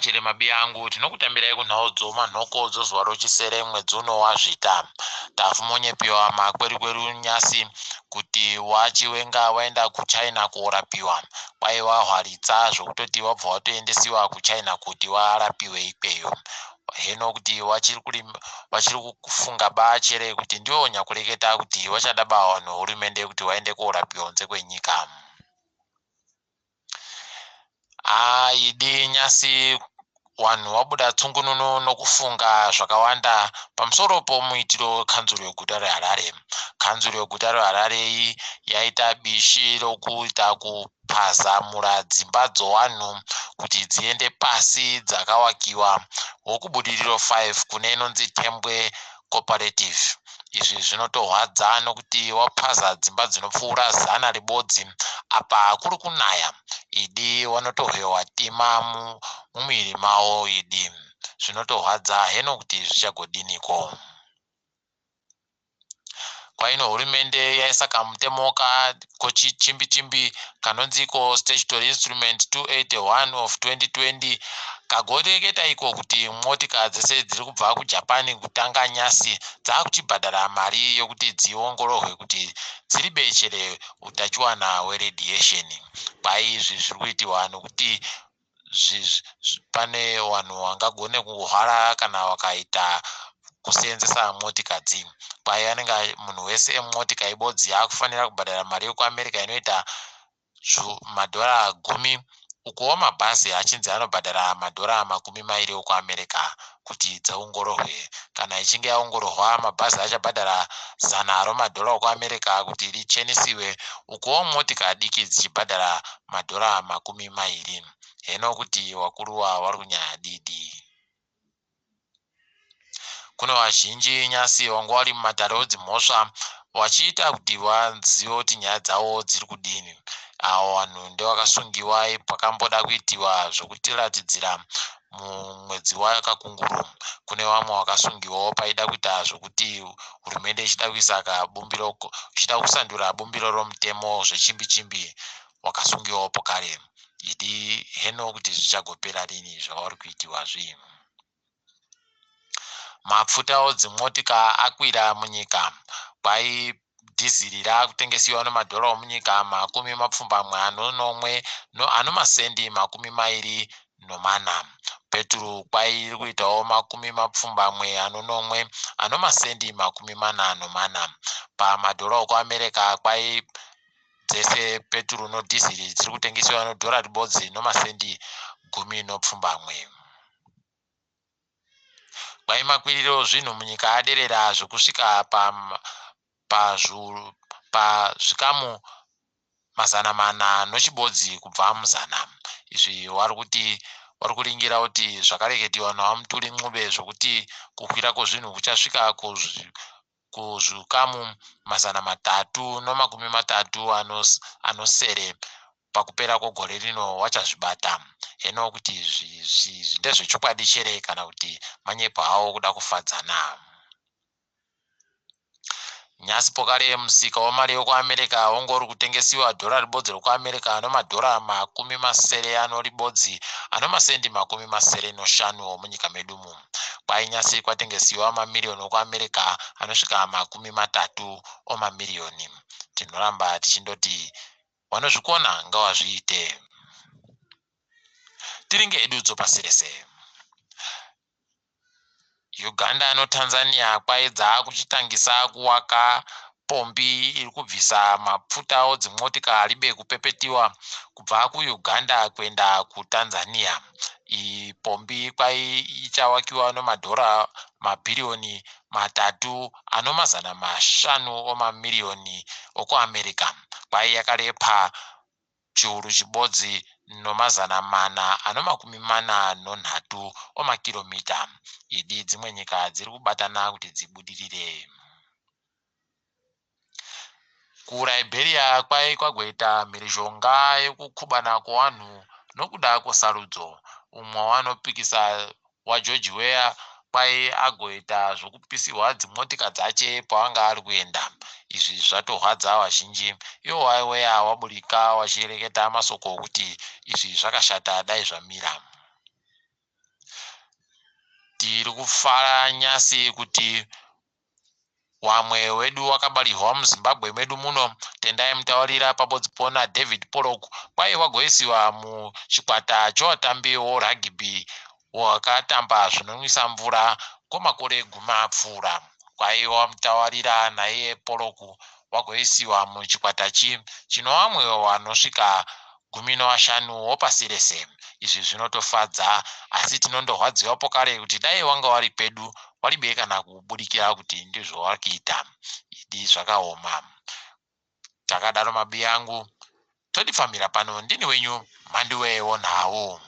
Chere mabiyangu tinokutambirai kunhau dzomanhoko dzozuva rochisere mwedzi uno waZvita. Tafumonyepiwa makwerikweru nyasi kuti waChiwenga waenda kuChina korapiwa. Kwai wahwaritsa zvokutoti wabva watoendesiwa kuChina kuti warapiwe ikweyo. Heno kuti wachiri wachiri kufunga ba chere kuti ndiwo nyakureketa kuti wachada ba vanhu hurumende kuti waende korapiwa kunze kwenyika. Aidi nyasi wanhu wabuda tsungununu nokufunga zvakawanda pamusoro pomuitiro wekanzuru yeguta reHarare. Kanzuru yeguta reHarare iyi yaita bishi rokuita kupazamura dzimba dzowanhu kuti dziende pasi dzakawakiwa wokuBudiriro 5 kune inonzi Tembwe Cooperative. Izvi zvinotohwadza nokuti wapaza dzimba dzinopfuura zana ribodzi apa kuri kunaya idi wanotohwewa tima mumuviri mawo idi zvinotohwadza heno kuti zvichagodiniko. Kwaino hurumende yaisa kamutemo kochichimbi-chimbi kanonzi iko Statutory Instrument 281 of 2020 kagoreketa iko kuti motika dzese dziri kubva kuJapan kutanga nyasi dzakuchibhadhara mari yokuti dziongororwe kuti dziri bechere utachiwana hweradiation. Kwai izvi zviri kuitiwa nokuti pane vanhu vangagone kurwara kana vakaita kuseenzesa motikadzi. Kwai anenge munhu wese motika ibodzi akufanira kubhadhara mari yekuAmerica inoita madhora gumi ukuwo mabhazi achinzi anobhadhara madhora 20 okuAmerica kuti dziongororwe. Kana ichinge yaongororwa mabhazi achabhadhara zana romadhora okuAmerica kuti richenesiwe ukuwo motika diki dzichibhadhara madhora 20. Heno kuti wakuruwa wari kunyaya didi. Kune vazhinji nyasi wanga wari mumatare edzimhosva vachiita kuti vazive kuti nyaya dzavo dziri kudini. Avo vanhu ndevakasungiwa pakamboda kuitiwa zvokutiratidzira mumwedzi waKakunguru. Kune vamwe vakasungiwawo paida kuita zvokuti hurumende ichida kuisa kabumbiro ichida kusandura bumbiro romutemo zvechimbi chimbi wakasungiwawo pokare. Idi heno kuti zvichagopera rini zvavari kuitiwa zvi. Mafuta edzimotika akwira munyika. Kwai dhiziri raakutengesiwa nemadhora omunyika 87 anomasendi 24. Peturu kwai iri kuitawo 87 anomasendi 44. Pamadhora okuAmerica kwai dzese peturu nodhiziri dziri kutengesiwa nedhora ribodzi nomasendi 17. Kwai makwiriro ezvinhu munyika aderera zvekusvika pazvikamu 401 kubva muzana. Izvi vari kuti vari kuringira kuti zvakareketiwa naVaMutuli Ncube zvokuti kukwira kwezvinhu kuchasvika kuzvikamu 337 pakupera kwegore rino wachazvibata. Heno kuti izvi ndezvechokwadi chere kana kuti manyepo hawo kuda kufadzana. Nyasi pokare musika wemari yekuAmerica wanga uri kutengesiwa dhora ribodzi rekuAmerica nomadhora 65 anoribodzi anomasendi 75 omunyika medumu. Kwai nyasi kwatengesiwa mamiriyoni okuAmerica anosvika 30 omamiriyoni. Tinoramba tichindoti vanozvikona ngavazviite. Tiringe hedu dzopasi rese. Uganda noTanzania kwai dzakuchitangisa kuwaka pombi iri kubvisa mapfuta odzimotika aribe kupepetiwa kubva kuUganda kuenda kuTanzania. Iyi pombi kwai ichawakiwa nomadhora mabhiriyoni 3 ano 500 omamiriyoni okuAmerica. Kwai yakarepa chiuru chibodzi nomazana mana anomakumi mana nonhatu omakiromita. Idi dzimwe nyika dziri kubatana kuti dzibudirire. KuLiberia kwai kwagoita mhirizhonga yekukubana kwevanhu nokuda kwesarudzo. Umwe wanopikisa waGeorge Weah kwai agoita zvokupisirwa dzimotika dzache paanga ari kuenda. Izvi zvatohwadza vazhinji. Iwo Weah waburika wachireketa masoko okuti izvi zvakashata dai zvamira. Tiri kufara nyasi kuti wamwe wedu wakabarirwa muZimbabwe medu muno, Tendai Mutawarira pabodzi pona David Pollock, kwai wagoisiwa muchikwata chovatambi worugby wakatamba zvinonwisa mvura kwemakore gumi apfuura. Kwaiwa Mutawarira naiye Pollock wagoisiwa muchikwata chi chino vamwe vanosvika 15 wopasi rese. Izvi zvinotofadza, asi tinondorwadziwa pokare kuti dai wanga wari pedu waribe kana kubudikira kuti ndizvo wakuita. Idi zvakaoma. Takadaro mabiya angu, todipfamira pano. Ndini wenyu Mhanduwe wonhau.